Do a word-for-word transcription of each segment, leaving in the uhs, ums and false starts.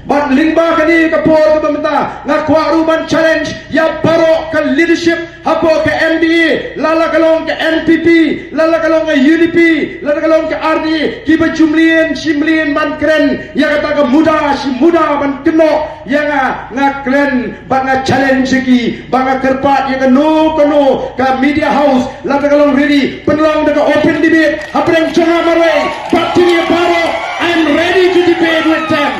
Bad lyngba kane ka por kaba mynta nga kwah ruh ban challenge ïa baroh ka leadership hapoh ka M D A, lada ka long ka N P P, lada ka long ka U D P, lada ka long ka R D A, kiba ju mlien shi mlien ban kren ïa kata ka muda shi muda ban kynnoh ïa nga, nga kren bad nga challenge ïa ki, bad nga kyrpad ïa kano kano ka media house, lada ka long ready, pynlong da ka open debate hapdeng jong nga marwei bad kine baroh. I'm ready to debate with them.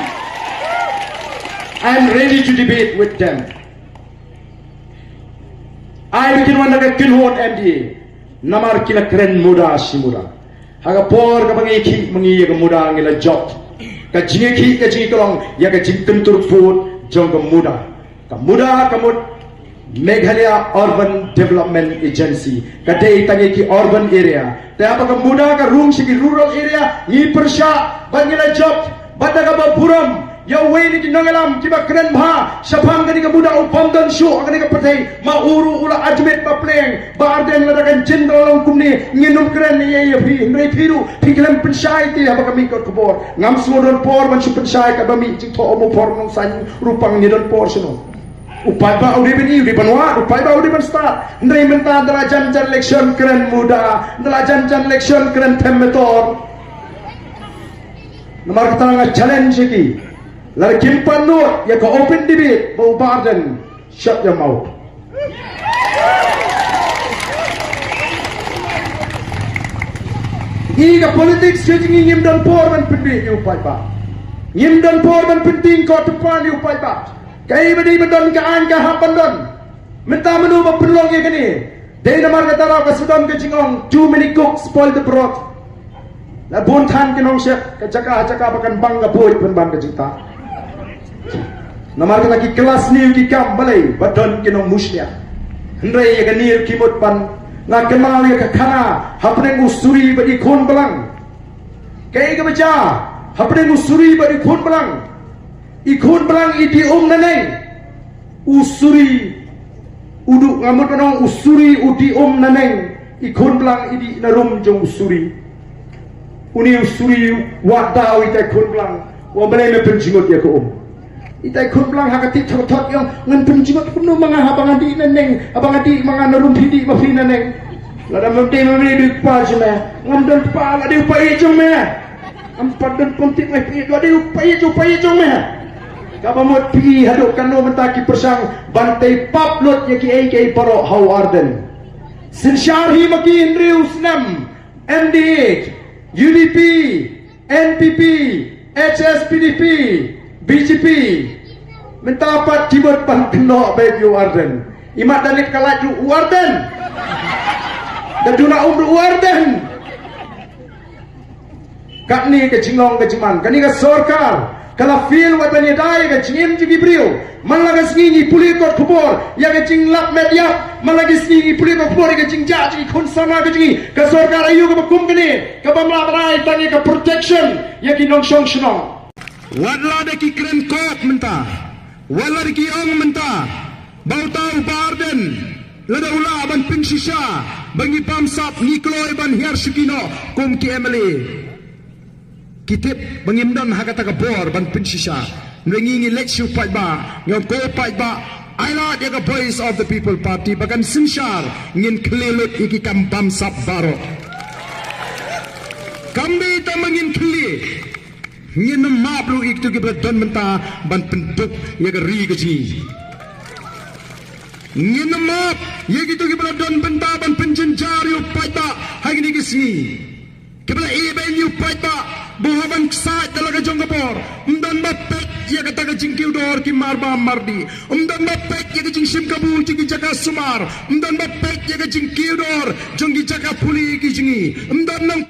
I'm ready to debate with them. Ai ba kin wan da ka kynhun M D A, namar ki la kren muda shi muda. Ha ka por kaba ngi khih ma ngi ïa ka muda ngi la jop. Ka jingïakhih ka jingïakhih ka long ïa ka jingkyntur vote jong ka muda. Ka muda ka mut Meghalaya Urban Development Agency, ka dei tang ïa ki urban area. Te haba ka muda ka rung sha ki rural area, ngi pyrshah bad ngi la jop bad da kaba burom ïa uwei na ki nongïalam kiba kren bha shaphang kane ka muda u bym don shuh ha kane ka pyrthei. Ma u ruh u la admit ba pleng, Bah Ardent, lada kan jin da long kumne ngin ym kren ïa ïa phi, hynrei phi ruh phi khlem pynshai te haba ka mih kot khubor. Ngam sngewdon por ban shu pynshai, kaba mih jingthoh u Mawphor Nongsain Rupang, ngi don por shano? U paidbah u dei ban ïohi, u dei ban wad, u paidbah u dei ban stad. Hynrei mynta ynda la jan jan election kren muda, ynda la jan jan election kren them metor. Namar kata nga challenge ïa ki, lada kim pan nud ïa ka open debate, ba u Bah Ardent shut your mouth. Ngi ka politics ka jong ngi ngim don por ban pynbeit ïa u paidbah. Ngim don por ban pyntieng kot tympang ïa u paidbah. Kaei ba dei ba don ka aiñ ka hap ban don. Mynta mano ba pynlong ïa kane? Dei namar kata ruh ka sdang ka jingong, too many cooks spoil the broth. La bun than ki nongshep, ka jaka ha jaka ba kan bang ka buit pynban ka jingtah. Namar kata ki kylla sniew ki kam, balei? Ba don ki nongmushlia. Hynrei ïa kane ruh ki mut ban, nga kynmaw ïa ka khana hapdeng u Suri bad i Khun Blang. Kaei kaba jia hapdeng u Suri bad i Khun Blang? I Khun Blang i dih um naneng. U Suri u dih, nga mut ban ong, u Suri u dih um naneng, i Khun Blang i dih na rum jong u Suri. Une u Suri u wad da ïa itai Khun Blang, u ong, balei me pynjngut ïa ka um? Itai Khun Blang ha ka tip thok thok i ong, ngan pynjngut kumno ma nga haba nga dih naneng, haba nga dih ma nga na rum, phi dih ma phi naneng. Lada mem dei mem dei u kpa jong me, ngam don kpa, la dei u paid jong me. Ngam pat don pynthut ngai phi, la dei u paid, u paid jong me. Kaba mut phi haduh katno mynta ki pyrshang ban tei pap lut ïa kiei kiei baroh ha u Ardent. Synshar hi ma ki hynriew snem, M D A, U D P, N P P, H S P D P, B J P. Mynta pat ki mut ban kynnoh beit ïa u Ardent. Imat da lip ka lait ruh u Ardent. Da duna um ruh u Ardent. Katne ka jinglong ka jingman, kane ka sorkar ka la fail wat ban ïada ïa ka jingim jong ki briew. Man la ka sngi ngi pule kot khubor ïa ka jinglap met ïap, man la ka sngi ngi pule kot khubor ïa ka jingjah jong ki khun samla ka jong ngi. Ka sorkar aïu kaba kum kane, kaba ym lah ban ai tang ïa ka protection ïa ki nongshong shnong. Wat la da ki kren kop mynta, wat la da ki ong mynta ba uta u Bah Ardent lada u lah ban pynshisha ba ngi bamsap, ngi kloi ban hiar shuki noh kum ki M L A. Ki tip ba ngim don ha kata ka bor ban pynshisha. Hynrei ngi ngi leit sha u paidbah, ngi ong, ko paidbah, ai lad ïa ka Voice of the People Party ba kan synshar, ngin khlieh lut ïa ki kam bamsap baroh. Kam dei tang ba ngin khlieh, ngin ym map ruh ïa kito kiba la don bynta ban pynduk ïa ka ri ka jong ngi. Ngin ym map ïa kito kiba la don bynta ban pynjynjar ïa u paidbah ha kine ki sngi. Kiba la ïeh beiñ ïa u paidbah ba u hap ban ksaid da la ka jong ka bor. Ym don ba peit ïa kata ka jingkiew dor ki marbam mardih. Ym don ba peit ïa ka jingshim kabu jong ki jaka sumar. Ym don ba peit ïa ka jingkiew dor jong ki jaka pule ki jong ngi. Ym don nang